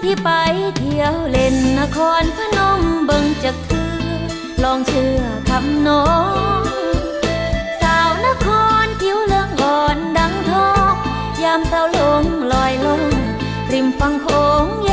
ທີ່ໄປທ່ຽວຫຼິ້ນນະຄອນພະນົມເບິ່ງຈັກເທື່ອ ລອງເຊື່ອຄຳນ້ອງ ສາວນະຄອນຜິວເຫຼືອງອ່ອນດັ່ງທອງ ຍາມສາວລົງລອຍລ່ອງ ລິມຝັ່ງໂຂງຍ